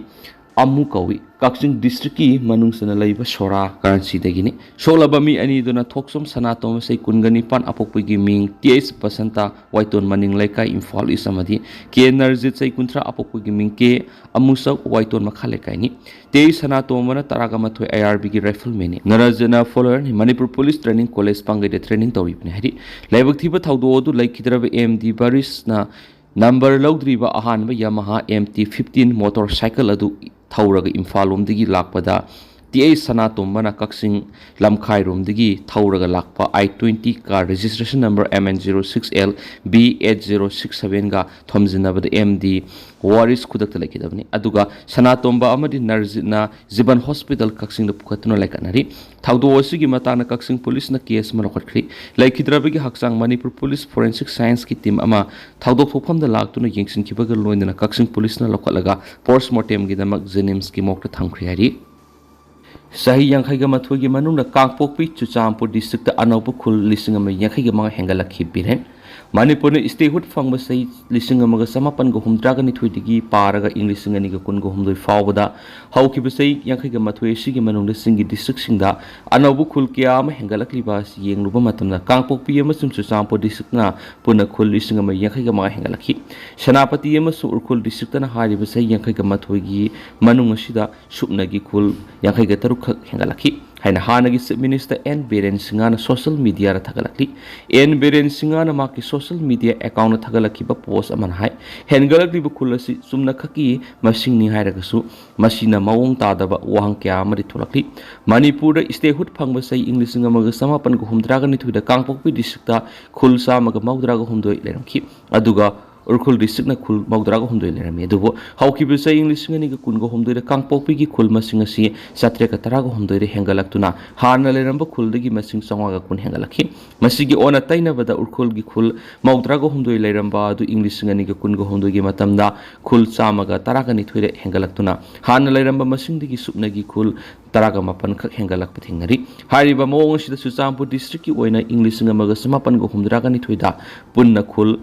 ꯑꯃꯨ ꯀꯧꯏ꯫ ꯀꯛꯆꯤꯡ districtꯀꯤ ꯃꯅꯨꯡ ꯆꯟꯅ ꯂꯩꯕ ꯁꯣꯔꯥ ꯀꯥꯔꯟꯁꯤꯗꯒꯤꯅꯤ꯫ ꯁꯣꯛꯂꯕ ꯃꯤ ꯑꯅꯤꯗꯨꯅ ꯊꯣꯛꯆꯣꯝ ꯁꯅꯥꯇꯣꯝꯕ, ꯆꯍꯤ ꯀꯨꯟꯒ ꯅꯤꯄꯥꯟ, ꯑꯄꯣꯛꯄꯒꯤ ꯃꯤꯡ T H ꯕꯁꯟꯇ, ꯋꯥꯏꯇꯣꯟ ꯃꯅꯤꯡ ꯂꯩꯀꯥꯏ, ꯏꯝꯐꯥꯜ East, ꯑꯃꯗꯤ K ꯅꯔꯖꯤꯠ, ꯆꯍꯤ ꯀꯨꯟꯊ꯭ꯔꯥ, ꯑꯄꯣꯛꯄꯒꯤ ꯃꯤꯡ K ꯑꯃꯨꯆꯧ, ꯋꯥꯏꯇꯣꯟ ꯃꯈꯥ ꯂꯩꯀꯥꯏꯅꯤ꯫ T H ꯁꯅꯥꯇꯣꯝꯕꯅ ꯇꯔꯥꯒ ꯃꯥꯊꯣꯏ, I R Bꯒꯤ riflemanꯅꯤ꯫ ꯅꯔꯖꯤꯠꯅ followerꯅꯤ, ꯃꯅꯤꯄꯨꯔ ꯄꯨꯂꯤꯁ training college ꯄꯥꯡꯒꯩꯗ training ꯇꯧꯔꯤꯕꯅꯤ ꯍꯥꯏꯔꯤ꯫ ꯂꯥꯏꯕꯛ ꯊꯤꯕ ꯊꯧꯗꯣꯛ ꯑꯗꯨ ꯂꯩꯈꯤꯗ꯭ꯔꯕ M D ꯕꯥꯔꯤꯁꯅ number ꯂꯧꯗ꯭ꯔꯤꯕ ꯑꯍꯥꯟꯕ Yamaha M T fifteen motorcycle ꯑꯗꯨ ꯊꯧꯔꯒ ꯏꯝꯐꯥꯜ ꯂꯣꯝꯗꯒꯤ ꯂꯥꯛꯄꯗ T H ꯁꯅꯥꯇꯣꯝꯕꯅ ꯀꯛꯆꯤꯡ ꯂꯝꯈꯥꯏꯔꯣꯝꯗꯒꯤ ꯊꯧꯔꯒ ꯂꯥꯛꯄ I twenty car registration number M N zero six L B eight zero six sevenꯒ ꯊꯣꯝꯖꯤꯟꯅꯕꯗ M D ꯋꯥꯔꯤꯁ ꯈꯨꯗꯛꯇ ꯂꯩꯈꯤꯗꯕꯅꯤ꯫ ꯑꯗꯨꯒ ꯁꯅꯥꯇꯣꯝꯕ ꯑꯃꯗꯤ ꯅꯔꯖꯤꯠꯅ ꯖꯤꯕꯟ ꯍꯣꯁꯄꯤꯇꯥꯜ ꯀꯛꯆꯤꯡꯗ ꯄꯨꯈꯠꯇꯨꯅ ꯂꯩꯈꯠꯅꯔꯤ꯫ ꯊꯧꯗꯣꯛ ꯑꯁꯤꯒꯤ ꯃꯇꯥꯡꯗ ꯀꯛꯆꯤꯡ ꯄꯨꯂꯤꯁꯅ case ꯑꯃ ꯂꯧꯈꯠꯈ꯭ꯔꯤ꯫ ꯂꯩꯈꯤꯗ꯭ꯔꯕꯒꯤ ꯍꯛꯆꯥꯡ ꯃꯅꯤꯄꯨꯔ ꯄꯨꯂꯤꯁ forensic scienceꯀꯤ team ꯑꯃ ꯊꯧꯗꯣꯛ ꯊꯣꯛꯐꯝꯗ ꯂꯥꯛꯇꯨꯅ ꯌꯦꯡꯁꯤꯟꯈꯤꯕꯒ ꯂꯣꯏꯅꯅ ꯀꯛꯆꯤꯡ ꯄꯨꯂꯤꯁꯅ ꯂꯧꯈꯠꯂꯒ postmortemꯒꯤꯗꯃꯛ JNIMSꯀꯤ morgueꯇ ꯊꯝꯈ꯭ꯔꯦ ꯍꯥꯏꯔꯤ꯫ ꯆꯍꯤ ꯌꯥꯡꯈꯩꯒ ꯃꯥꯊꯣꯏꯒꯤ ꯃꯅꯨꯡꯗ ꯀꯥꯡꯄꯣꯛꯄꯤ ꯆꯨꯔꯆꯥꯟꯄꯨꯔ districtꯇ ꯑꯅꯧꯕ ꯈꯨꯜ ꯂꯤꯁꯤꯡ ꯑꯃ ꯌꯥꯡꯈꯩꯒ ꯃꯉꯥ ꯍꯦꯟꯒꯠꯂꯛꯈꯤ꯫ ꯕꯤꯔꯦꯟ ꯃꯅꯤꯄꯨꯔꯅ statehood ꯐꯪꯕ ꯆꯍꯤ ꯂꯤꯁꯤꯡ ꯑꯃꯒ ꯆꯃꯥꯄꯟꯒ ꯍꯨꯝꯗ꯭ꯔꯥꯒ ꯅꯤꯊꯣꯏꯗꯒꯤ ꯄꯥꯔꯒ ꯏꯪ ꯂꯤꯁꯤꯡ ꯑꯅꯤꯒ ꯀꯨꯟꯒ ꯍꯨꯝꯗꯣꯏ ꯐꯥꯎꯕꯗ ꯍꯧꯈꯤꯕ ꯆꯍꯤ ꯌꯥꯡꯈꯩꯒ ꯃꯥꯊꯣꯏ ꯑꯁꯤꯒꯤ ꯃꯅꯨꯡꯗ ꯆꯤꯡꯒꯤ districtꯁꯤꯡꯗ ꯑꯅꯧꯕ ꯈꯨꯜ ꯀꯌꯥ ꯑꯃ ꯍꯦꯟꯒꯠꯂꯛꯂꯤꯕ ꯑꯁꯤ ꯌꯦꯡꯂꯨꯕ ꯃꯇꯝꯗ ꯀꯥꯡꯄꯣꯛꯄꯤ ꯑꯃꯁꯨꯡ ꯆꯨꯔꯆꯥꯟꯄꯨꯔ districtꯅ ꯄꯨꯟꯅ ꯈꯨꯜ ꯂꯤꯁꯤꯡ ꯑꯃ ꯌꯥꯡꯈꯩꯒ ꯃꯉꯥ ꯍꯦꯟꯒꯠꯂꯛꯈꯤ꯫ ꯁꯦꯅꯥꯄꯇꯤ ꯑꯃꯁꯨꯡ ꯎꯈ꯭ꯔꯨꯜ districtꯅ ꯍꯥꯏꯔꯤꯕ ꯆꯍꯤ ꯌꯥꯡꯈꯩꯒ ꯃꯥꯊꯣꯏꯒꯤ ꯃꯅꯨꯡ ꯑꯁꯤꯗ ꯁꯨꯞꯅꯒꯤ ꯈꯨꯜ ꯌꯥꯡꯈꯩꯒ ꯇꯔꯨꯛ ꯈꯛ ꯍꯦꯟꯒꯠꯂꯛꯈꯤ ꯍꯥꯏꯅ ꯍꯥꯟꯅꯒꯤ Chief Minister ꯑꯦꯟ ꯕꯤꯔꯦꯟ ꯁꯤꯡꯍꯅ social mediaꯗ ꯊꯥꯒꯠꯂꯛꯂꯤ꯫ ꯑꯦꯟ ꯕꯤꯔꯦꯟ ꯁꯤꯡꯍꯅ ꯃꯍꯥꯛꯀꯤ social media accountꯇ ꯊꯥꯒꯠꯂꯛꯈꯤꯕ post ꯑꯃꯅ ꯍꯥꯏ, ꯍꯦꯟꯒꯠꯂꯛꯂꯤꯕ ꯈꯨꯜ ꯑꯁꯤ ꯆꯨꯝꯅꯈꯛꯀꯤ ꯃꯁꯤꯡꯅꯤ ꯍꯥꯏꯔꯒꯁꯨ ꯃꯁꯤꯅ ꯃꯑꯣꯡ ꯇꯥꯗꯕ ꯋꯥꯍꯪ ꯀꯌꯥ ꯑꯃꯗꯤ ꯊꯣꯛꯂꯛꯂꯤ꯫ ꯃꯅꯤꯄꯨꯔꯗ statehood ꯐꯪꯕ ꯆꯍꯤ ꯏꯪ ꯂꯤꯁꯤꯡ ꯑꯃꯒ ꯆꯃꯥꯄꯟꯒ ꯍꯨꯝꯗ꯭ꯔꯥꯒ ꯅꯤꯊꯣꯏꯗ ꯀꯥꯡꯄꯣꯛꯄꯤ districtꯇ ꯈꯨꯜ ꯆꯥꯝꯃꯒ ꯃꯧꯗ꯭ꯔꯥꯒ ꯍꯨꯝꯗꯣꯏ ꯂꯩꯔꯝꯈꯤ꯫ ꯑꯗꯨꯒ ꯎꯈ꯭ꯔꯨꯜ districtꯅ ꯈꯨꯜ ꯃꯧꯗ꯭ꯔꯥꯒ ꯍꯨꯝꯗꯣꯏ ꯂꯩꯔꯝꯃꯤ꯫ ꯑꯗꯨꯕꯨ ꯍꯧꯈꯤꯕ ꯆꯍꯤ ꯂꯤꯁꯤꯡ ꯑꯅꯤꯒ ꯀꯨꯟꯒ ꯍꯨꯝꯗꯣꯏꯗ ꯀꯥꯡꯄꯣꯛꯄꯤꯒꯤ ꯈꯨꯜ ꯃꯁꯤꯡ ꯑꯁꯤ ꯆꯥꯇ꯭ꯔꯦꯠꯀ ꯇꯔꯥꯒ ꯍꯨꯝꯗꯣꯏꯗ ꯍꯦꯟꯒꯠꯂꯛꯇꯨꯅ ꯍꯥꯟꯅ ꯂꯩꯔꯝꯕ ꯈꯨꯜꯗꯒꯤ ꯃꯁꯤꯡ ꯆꯥꯝꯃꯉꯥꯒ ꯀꯨꯟ ꯍꯦꯟꯒꯠꯂꯛꯈꯤ꯫ ꯃꯁꯤꯒꯤ ꯑꯣꯟꯅ ꯇꯩꯅꯕꯗ ꯎꯈ꯭ꯔꯨꯜꯒꯤ ꯈꯨꯜ ꯃꯧꯗ꯭ꯔꯥꯒ ꯍꯨꯝꯗꯣꯏ ꯂꯩꯔꯝꯕ ꯑꯗꯨ ꯏꯪ ꯂꯤꯁꯤꯡ ꯑꯅꯤꯒ ꯀꯨꯟꯒ ꯍꯨꯝꯗꯣꯏꯒꯤ ꯃꯇꯝꯗ ꯈꯨꯜ ꯆꯥꯝꯃꯒ ꯇꯔꯥꯒ ꯅꯤꯊꯣꯏꯗ ꯍꯦꯟꯒꯠꯂꯛꯇꯨꯅ ꯍꯥꯟꯅ ꯂꯩꯔꯝꯕ ꯃꯁꯤꯡꯗꯒꯤ ꯁꯨꯞꯅꯒꯤ ꯈꯨꯜ ꯇꯔꯥꯒ ꯃꯥꯄꯟ ꯈꯛ ꯍꯦꯟꯒꯠꯂꯛꯄ ꯊꯦꯡꯅꯔꯤ꯫ ꯍꯥꯏꯔꯤꯕ ꯃꯑꯣꯡ ꯑꯁꯤꯗ ꯆꯨꯔꯆꯥꯟꯄꯨꯔ districtꯀꯤ ꯑꯣꯏꯅ ꯏꯪ ꯂꯤꯁꯤꯡ ꯑꯃꯒ ꯆꯃꯥꯄꯟꯒ ꯍꯨꯝꯗ꯭ꯔꯥꯒ ꯅꯤꯊꯣꯏꯗ ꯄꯨꯟꯅ ꯈꯨꯜ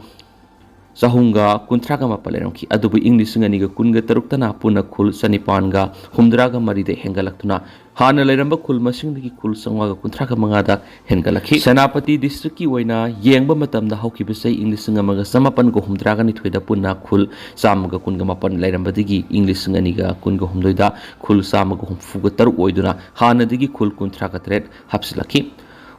ꯆꯍꯨꯝꯒ ꯀꯨꯟꯊ꯭ꯔꯥꯒ ꯃꯥꯄꯟ ꯂꯩꯔꯝꯈꯤ꯫ ꯑꯗꯨꯕꯨ ꯏꯪ ꯂꯤꯁꯤꯡ ꯑꯅꯤꯒ ꯀꯨꯟꯒ ꯇꯔꯨꯛꯇꯅ ꯄꯨꯟꯅ ꯈꯨꯜ ꯆꯅꯤꯄꯥꯟꯒ ꯍꯨꯝꯗ꯭ꯔꯥꯒ ꯃꯔꯤꯗ ꯍꯦꯟꯒꯠꯂꯛꯇꯨꯅ ꯍꯥꯟꯅ ꯂꯩꯔꯝꯕ ꯈꯨꯜ ꯃꯁꯤꯡꯗꯒꯤ ꯈꯨꯜ ꯆꯥꯝꯃꯉꯥꯒ ꯀꯨꯟꯊ꯭ꯔꯥꯒ ꯃꯉꯥꯗ ꯍꯦꯟꯒꯠꯂꯛꯈꯤ꯫ ꯁꯦꯅꯥꯄꯇꯤ districtꯀꯤ ꯑꯣꯏꯅ ꯌꯦꯡꯕ ꯃꯇꯝꯗ ꯍꯧꯈꯤꯕ ꯆꯍꯤ ꯏꯪ ꯂꯤꯁꯤꯡ ꯑꯃꯒ ꯆꯃꯥꯄꯟꯒ ꯍꯨꯝꯗ꯭ꯔꯥꯒ ꯅꯤꯊꯣꯏꯗ ꯄꯨꯟꯅ ꯈꯨꯜ ꯆꯥꯝꯃꯒ ꯀꯨꯟꯒ ꯃꯥꯄꯟ ꯂꯩꯔꯝꯕꯗꯒꯤ ꯏꯪ ꯂꯤꯁꯤꯡ ꯑꯅꯤꯒ ꯀꯨꯟꯒ ꯍꯨꯝꯗꯣꯏꯗ ꯈꯨꯜ ꯆꯥꯝꯃꯒ ꯍꯨꯝꯐꯨꯒ ꯇꯔꯨꯛ ꯑꯣꯏꯗꯨꯅ ꯍꯥꯟꯅꯗꯒꯤ ꯈꯨꯜ ꯀꯨꯟꯊ꯭ꯔꯥꯒ ꯇꯔꯦꯠ ꯍꯥꯞꯆꯤꯜꯂꯛꯈꯤ꯫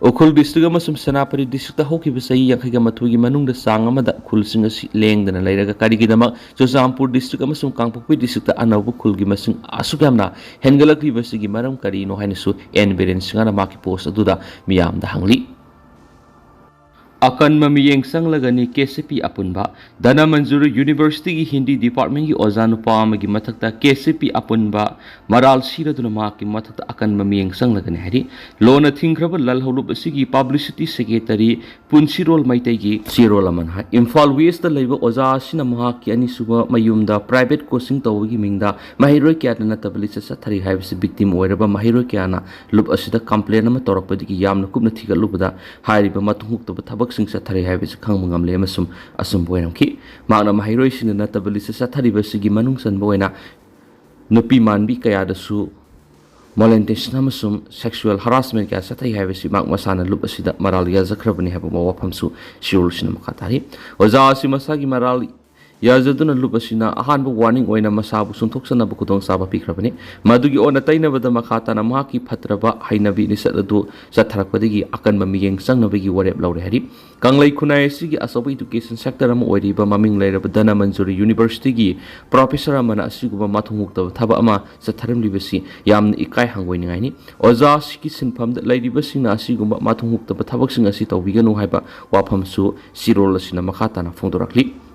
ꯎꯈ꯭ꯔꯨꯜ district ꯑꯃꯁꯨꯡ ꯁꯦꯅꯥꯄꯇꯤ districtꯇ ꯍꯧꯈꯤꯕ ꯆꯍꯤ ꯌꯥꯡꯈꯩꯒ ꯃꯥꯊꯣꯏꯒꯤ ꯃꯅꯨꯡꯗ ꯆꯥꯡ ꯑꯃꯗ ꯈꯨꯜꯁꯤꯡ ꯑꯁꯤ ꯂꯦꯡꯗꯅ ꯂꯩꯔꯒ ꯀꯔꯤꯒꯤꯗꯃꯛ ꯆꯨꯔꯆꯥꯟꯄꯨꯔ district ꯑꯃꯁꯨꯡ ꯀꯥꯡꯄꯣꯛꯄꯤ districtꯇ ꯑꯅꯧꯕ ꯈꯨꯜꯒꯤ ꯃꯁꯤꯡ ꯑꯁꯨꯛ ꯌꯥꯝꯅ ꯍꯦꯟꯒꯠꯂꯛꯂꯤꯕꯁꯤꯒꯤ ꯃꯔꯝ ꯀꯔꯤꯅꯣ ꯍꯥꯏꯅꯁꯨ ꯑꯦꯟ ꯕꯤꯔꯦꯟ ꯁꯤꯡꯍꯅ ꯃꯍꯥꯛꯀꯤ post ꯑꯗꯨꯗ ꯃꯤꯌꯥꯝꯗ ꯍꯪꯂꯤ꯫ ꯑꯀꯟꯕ ꯃꯤꯠꯌꯦꯡ ꯆꯪꯂꯒꯅꯤ ꯀꯦ ꯁꯤ ꯄꯤ ꯑꯄꯨꯟꯕ꯫ ꯙꯅꯃꯟꯖꯨꯔ Universityꯒꯤ ꯍꯤꯟꯗꯤ departmentꯀꯤ ꯑꯣꯖꯥ ꯅꯨꯄꯥ ꯑꯃꯒꯤ ꯃꯊꯛꯇ ꯀꯦ ꯁꯤ ꯄꯤ ꯑꯄꯨꯟꯕ ꯃꯔꯥꯜ ꯁꯤꯔꯗꯨꯅ ꯃꯍꯥꯛꯀꯤ ꯃꯊꯛꯇ ꯑꯀꯟꯕ ꯃꯤꯠꯌꯦꯡ ꯆꯪꯂꯒꯅꯤ ꯍꯥꯏꯔꯤ꯫ ꯂꯣꯟꯅ ꯊꯤꯡꯈ꯭ꯔꯕ ꯂꯜꯍꯧꯂꯨꯞ ꯑꯁꯤꯒꯤ publicity secretary ꯄꯨꯟꯁꯤꯔꯣꯜ ꯃꯩꯇꯩꯒꯤ ꯆꯦꯔꯣꯜ ꯑꯃꯅ ꯍꯥꯏ, ꯏꯝꯐꯥꯜ Westꯇ ꯂꯩꯕ ꯑꯣꯖꯥ ꯑꯁꯤꯅ ꯃꯍꯥꯛꯀꯤ ꯑꯅꯤꯁꯨꯕ ꯃꯌꯨꯝꯗ private coaching ꯇꯧꯕꯒꯤ ꯃꯤꯡꯗ ꯃꯍꯩꯔꯣꯏ ꯀꯌꯥꯗ ꯅꯠꯇꯕ ꯂꯤꯆꯠ ꯆꯠꯊꯔꯤ ꯍꯥꯏꯕꯁꯤ victim ꯑꯣꯏꯔꯕ ꯃꯍꯩꯔꯣꯏ ꯀꯌꯥꯅ ꯂꯨꯞ ꯑꯁꯤꯗ complain ꯑꯃ ꯇꯧꯔꯛꯄꯗꯒꯤ ꯌꯥꯝꯅ ꯀꯨꯞꯅ ꯊꯤꯒꯠꯂꯨꯕꯗ ꯍꯥꯏꯔꯤꯕ ꯃꯇꯨꯡ ꯍꯨꯛꯇꯕ ꯊꯕꯛ ꯁꯤꯡ ꯆꯠꯊꯔꯤ ꯍꯥꯏꯕꯁꯤ ꯈꯪꯕ ꯉꯝꯂꯦ ꯑꯃꯁꯨꯡ ꯑꯆꯨꯝꯕ ꯑꯣꯏꯔꯝꯈꯤ꯫ ꯃꯍꯥꯛꯅ ꯃꯍꯩꯔꯣꯏꯁꯤꯡꯅ ꯅꯠꯇꯕ ꯂꯤꯁꯇ ꯆꯠꯊꯔꯤꯕꯁꯤꯒꯤ ꯃꯅꯨꯡ ꯆꯟꯕ ꯑꯣꯏꯅ ꯅꯨꯄꯤ ꯃꯥꯟꯕꯤ ꯀꯌꯥꯗꯁꯨ molestation ꯑꯃꯁꯨꯡ sexual harassment ꯀꯌꯥ ꯆꯠꯊꯩ ꯍꯥꯏꯕꯁꯤ ꯃꯍꯥꯛ ꯃꯁꯥꯅ ꯂꯨꯞ ꯑꯁꯤꯗ ꯃꯔꯥꯜ ꯌꯥꯖꯈ꯭ꯔꯕꯅꯤ ꯍꯥꯏꯕ ꯋꯥꯐꯝꯁꯨ ꯁꯤꯔꯣꯜ ꯑꯁꯤꯅ ꯃꯈꯥ ꯇꯥꯔꯤ꯫ ꯑꯣꯖꯥ ꯑꯁꯤ ꯃꯁꯥꯒꯤ ꯃꯔꯥꯜ ꯌꯥꯖꯗꯨꯅ ꯂꯨꯞ ꯑꯁꯤꯅ ꯑꯍꯥꯟꯕ warning ꯑꯣꯏꯅ ꯃꯁꯥꯕꯨ ꯁꯨꯝꯊꯣꯛꯆꯅꯕ ꯈꯨꯗꯣꯡꯆꯥꯕ ꯄꯤꯈ꯭ꯔꯕꯅꯤ꯫ ꯃꯗꯨꯒꯤ ꯑꯣꯟꯅ ꯇꯩꯅꯕꯗ ꯃꯈꯥ ꯇꯥꯅ ꯃꯍꯥꯛꯀꯤ ꯐꯠꯇ꯭ꯔꯕ ꯍꯩꯅꯕꯤ ꯂꯤꯆꯠ ꯑꯗꯨ ꯆꯠꯊꯔꯛꯄꯗꯒꯤ ꯑꯀꯟꯕ ꯃꯤꯠꯌꯦꯡ ꯆꯪꯅꯕꯒꯤ ꯋꯥꯔꯦꯞ ꯂꯧꯔꯦ ꯍꯥꯏꯔꯤ꯫ ꯀꯪꯂꯩ ꯈꯨꯟꯅꯥꯏ ꯑꯁꯤꯒꯤ ꯑꯆꯧꯕ education sector ꯑꯃ ꯑꯣꯏꯔꯤꯕ ꯃꯃꯤꯡ ꯂꯩꯔꯕ ꯙꯅꯃꯟꯖꯨꯔꯤ Universityꯒꯤ professor ꯑꯃꯅ ꯑꯁꯤꯒꯨꯝꯕ ꯃꯊꯣꯡ ꯍꯨꯛꯇꯕ ꯊꯕꯛ ꯑꯃ ꯆꯠꯊꯔꯝꯂꯤꯕꯁꯤ ꯌꯥꯝꯅ ꯏꯀꯥꯏ ꯍꯪꯒꯣꯏꯅꯤꯡꯉꯥꯏꯅꯤ꯫ ꯑꯣꯖꯥ ꯑꯁꯤꯒꯤ ꯁꯤꯟꯐꯝꯗ ꯂꯩꯔꯤꯕꯁꯤꯡꯅ ꯑꯁꯤꯒꯨꯝꯕ ꯃꯊꯣꯡ ꯍꯨꯛꯇꯕ ꯊꯕꯛꯁꯤꯡ ꯑꯁꯤ ꯇꯧꯕꯤꯒꯅꯨ ꯍꯥꯏꯕ ꯋꯥꯐꯝꯁꯨ ꯁꯤꯔꯣꯜ ꯑꯁꯤꯅ ꯃꯈꯥ ꯇꯥꯅ ꯐꯣꯡꯗꯣꯔꯛꯂꯤ꯫